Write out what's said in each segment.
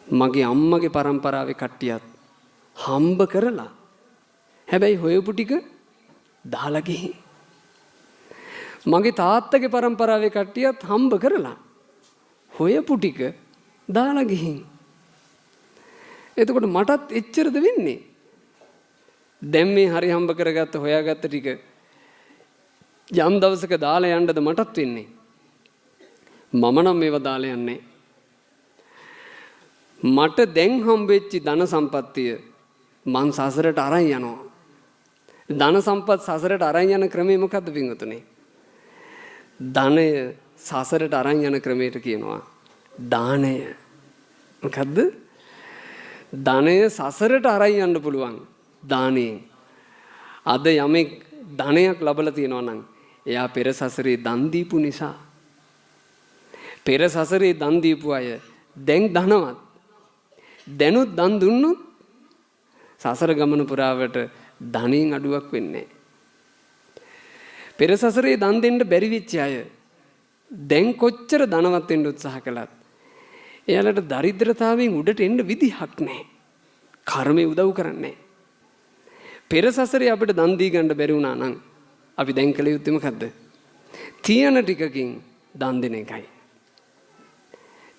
මගේ අම්මගේ පරම්පරාවේ කට්ටියත් හම්බ කරලා, හැබැයි හොයපු ටික දාලා ගිහින්. මගේ තාත්තගේ පරම්පරාවේ කට්ටියත් හම්බ කරලා හොයපු ටික දාලා ගිහින්. එතකොට මටත් එච්චරද වෙන්නේ? දැන් මේ හරි හම්බ කරගත්ත හොයාගත්ත ටික යම් දවසක දාලා යන්නද මටත් වෙන්නේ? මම නම් මේවා දාලා යන්නේ. මට දැන් හම්බෙච්ච ධන සම්පත්තිය මං සසරට අරන් යනවා. ධන සම්පත් සසරට අරන් යන ක්‍රමය මොකද්ද පින්වතුනි? ධනය සසරට අරන් යන ක්‍රමයට කියනවා දානය. මොකද්ද? ධනය සසරට අරන් යන්න පුළුවන් දානයෙන්. අද යමෙක් ධනයක් ලබලා තියෙනවා නම් එයා පෙර සසරේ දන් දීපු නිසා. පෙර සසරේ දන් දීපු අය දැන් ධනවත්. දැනුත් දන් දුන්නොත් සසර ගමන පුරාවට ධනෙන් අඩුවක් වෙන්නේ නැහැ. පෙර සසරේ දන් දෙන්න බැරි වෙච්ච අය දැන් කොච්චර ධනවත් වෙන්න උත්සාහ කළත් එයාලට දරිද්‍රතාවයෙන් උඩට එන්න විදිහක් නැහැ. කර්මය උදව් කරන්නේ නැහැ. පෙර සසරේ අපිට දන් දී ගන්න බැරි වුණා නම් අපි දැන් කළ යුත්තේ මොකද්ද? තියෙන ටිකකින් දන් දෙන එකයි.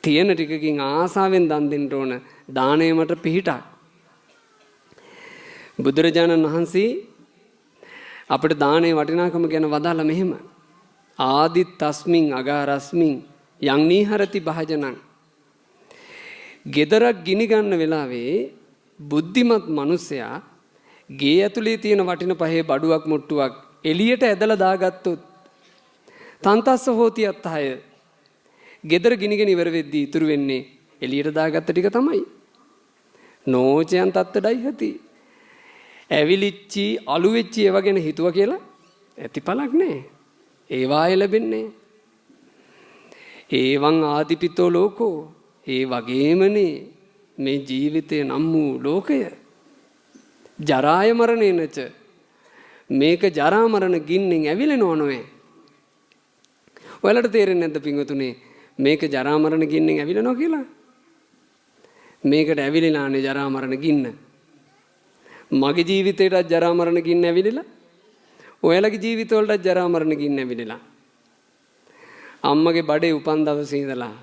තියෙන ටිකකින් ආසාවෙන් දන් දෙන්න ඕන. දාණය මට පිහිටක්. බුදුරජාණන් වහන්සේ අපිට දානයේ වටිනාකම ගැන වදාළ මෙහෙම. ආදිත් තස්මින් අගාරස්මින් යං නීහරති භාජනං. ගෙදරක් ගිනි ගන්න වෙලාවේ බුද්ධිමත් මිනිසයා ගේ ඇතුලේ තියෙන වටින පහේ බඩුවක් මුට්ටුවක් එළියට ඇදලා දාගත්තොත් තන්තස්ස හෝති අත්තහය. ගෙදර ගිනිගෙන ඉවර වෙද්දී ඉතුරු වෙන්නේ එළියට දාගත්ත ටික තමයි. නෝචයන් තත්තඩයි හති. ඇවිලිච්චි අලු වෙච්චි ඒවා ගැන හිතුවා කියලා ඇති පලක් නෑ. ඒවා ආයෙ ලැබෙන්නේ. ඒවං ආදිපිතෝ ලෝකෝ. ඒ වගේමනේ මේ ජීවිතය නම් වූ ලෝකය. ජරාය මරණේනච. මේක ජරා මරණ ගින්නෙන් ඇවිලෙනව නොවේ. ඔයාලට තේරෙන්නේ නැද්ද පින්වතුනි මේක ජරා මරණ ගින්නෙන් ඇවිලෙනවා කියලා? මේකට ඇවිලිලානේ ජරා මරණ ගින්න. මගේ ජීවිතේටත් ජරා මරණ ගින්න ඇවිලිලා, ඔයාලගේ ජීවිතවලටත් ජරා මරණ ගින්න ඇවිලිලා. අම්මගේ බඩේ උපන් දවසේ ඉඳලා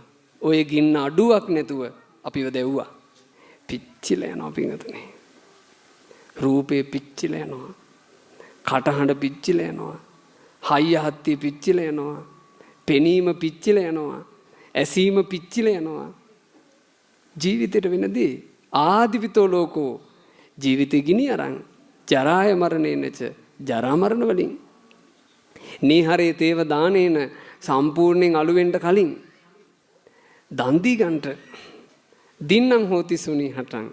ඔය ගින්න අඩුවක් නැතුව අපිව දැව්වා. පිච්චිලා යනවා පින්වතුනි. රූපේ පිච්චිලා යනවා. කටහඬ පිච්චිලා යනවා. හයිය හත්තිය පිච්චිලා යනවා. පෙනීම පිච්චිලා යනවා. ඇසීම පිච්චිලා යනවා. ජීවිතේට වෙන දේ ආදිපිතෝ ලෝකෝ. ජීවිතේ ගිනි අරන් ජරාය මරණේනච, ජරා මරණ වලින්. නීහරේ තේව දානේන, සම්පූර්ණයෙන් අලු වෙන්න කලින් දන් දී ගන්නට. දින්නම් හෝති සුනි හටං,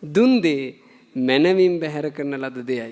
දුන් දේ මනවින් බැහැර කරන ලද දෙයයි.